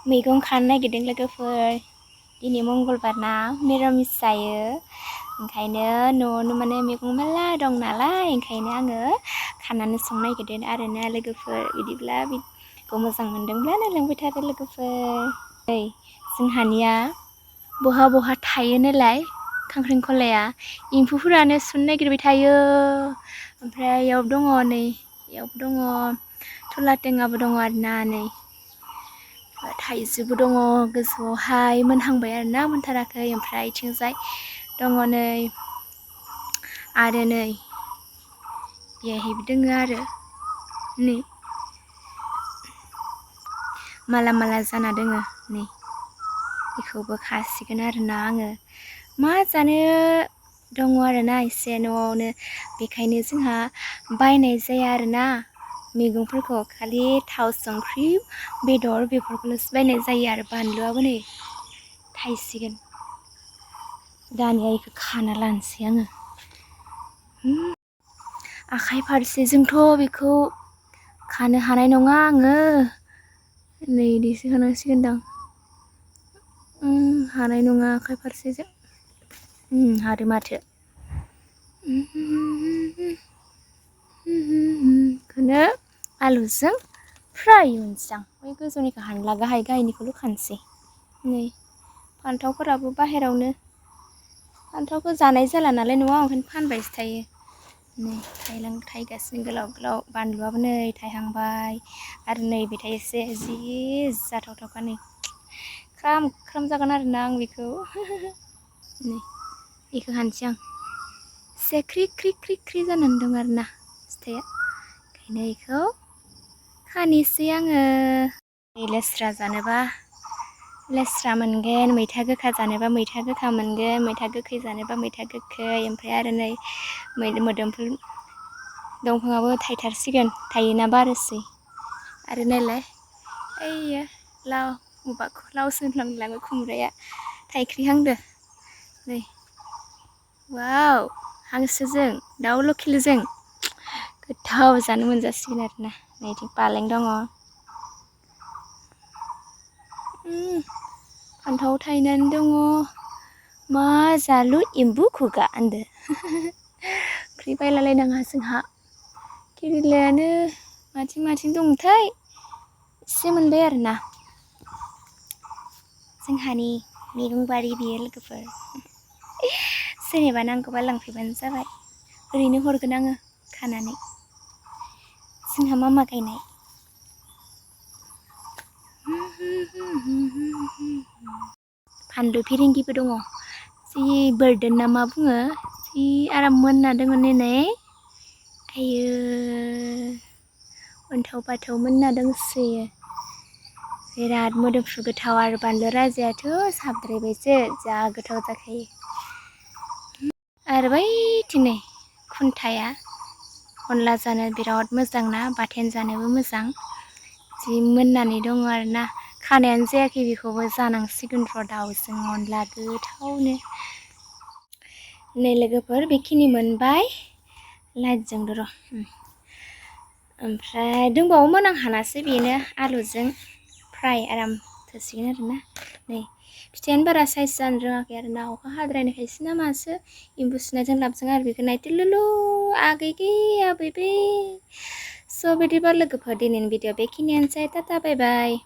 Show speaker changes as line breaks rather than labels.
मैगं खानो नागिरदों लोगोफोर दिनै मंगलबार ना मिरामिस जायो ओंखायनो न'आवनो माने मैगं मेरला दं नालाय ओंखायनो आङो खानानै संनो नागिरदों आरोना लोगोफोर बिदिब्ला बिदिखौ मोजां मोनदोंब्ला नायलांबाय थादो लोगोफोर नै जोंहानिया बहा बहा थायो नालाय खांख्रिखलाया एम्फौफोरानो सुनो नागिरबाय थायो ओमफ्राय इयाव दङ नै इयाव दङ थुला टेङाबो दङ आरोना नै थाइजौबो दङ गोजौआवहाय मोनहांबाय आरोना मोनथाराखै ओमफ्राय इथिंजाय दङ नै आरो नै बेहायबो दोङो आरो नै माला माला जाना दोङो नै बेखौबो खासिगोन आरोना आङो मा जानो दङ आरोना एसे न'आवनो बेखायनो जोंहा बायनाय जाया आरोना मैगंफोरखौ खालि थाव संख्रि बेदर बेफोरखौल'सो बायनाय जायो आरो बानलुआबो नै थायसिगोन दानिया बेखौ खाना लानोसै आङो आखाइ फारसेजोंथ' बेखौ खानो हानाय नङा आङो नै इदिसो होनांसिगोनदां हानाय नङा आखाइ फारसेजों हादो माथो बेखौनो आलुजों फ्राय एवनोसै आं बै गोजौनिखौ हानला गाहाय गाहायनिखौल' खानोसै नै फान्थावफोराबो बाहेरावनो फान्थावखौ जानाय जाला नालाय न'आव ओंखायनो फानबायसो थायो नै थायगासिनो गोलाव गोलाव बानलुआबो नै थायहांबाय आरो नै बेथाय एसे जि जाथावथावखा नै ख्राम ख्राम जागोन आरोना आं बेखौ नै बेखौ हानोसै आं एसे ख्रि ख्रि ख्रि ख्रि जानानै दं आरोना फिथाइया ओंखायनो बेखौ खानोसै आङो लेस्रा जानोबा लेस्रा मोनगोन मैथा गोखा जानोबा मैथा गोखा मोनगोन मैथा गोखै जानोबा मैथा गोखै ओमफ्राय आरो नै मोदोमफुल दंफाङाबो थायथारसिगोन थायोना बारोसै आरो नायलाय ओइयो लावसो होनफ्लांलाङो खुमब्राया थाइख्रिहांदो नै वाव हांसोजों दाउ लकेलजों गोथाव जानो मोनजासिगोन आरोना नै इथिं पालें दङ फान्थाव थायनानै दङ मा जालु एम्बु खुगा होनदो ओंख्रि बायलायलायनाङा जोंहा केरेलायानो माथिं माथिं दंथाय एसे मोनबाय आरोना जोंहानि मैगं बारि बियो लोगोफोर सोरनिबा नांगौबा लांफैबानो जाबाय ओरैनो हरगोन आङो खानानै जोंहा मा मा गायनाय फानलु फिरिंगिबो दङ जि बोरदोन ना मा बुङो जि आराम मोनना दङ नै आयो अन्थाव बाथाव मोनना दंसोयो बिराद मोदोमफ्रु गोथाव आरो बानलु राजायाथ' साबद्रायबायसो जा गोथाव जाखायो आरो बैथिं नै खुन्थाया अनला जानो बिराद मोजां ना बाथोन जानोबो मोजां जि मोननानै दङ आरोना खानायानो जायाखै बेखौबो जानांसिगोन र' दाउजों अनला गोथावनो नै लोगोफोर बेखिनि मोनबाय लाइटजोंबो र' ओमफ्राय दंबावोमोन आं हानासै बेनो आलुजों फ्राय आराम थोसिगोन आरोना नै फिथाइयानो बारा साइज जानो रोङाखै आरोना अखा हाद्रायनायखायसो ना मासो एम्बु सुनायजों लाबजों आरो बेखौ नायथिलुलु आगैगे आबैबे स' बिदिबा लोगोफोर दिनैनि भिडिअ बेखिनियानोसै टाटा बाय बाय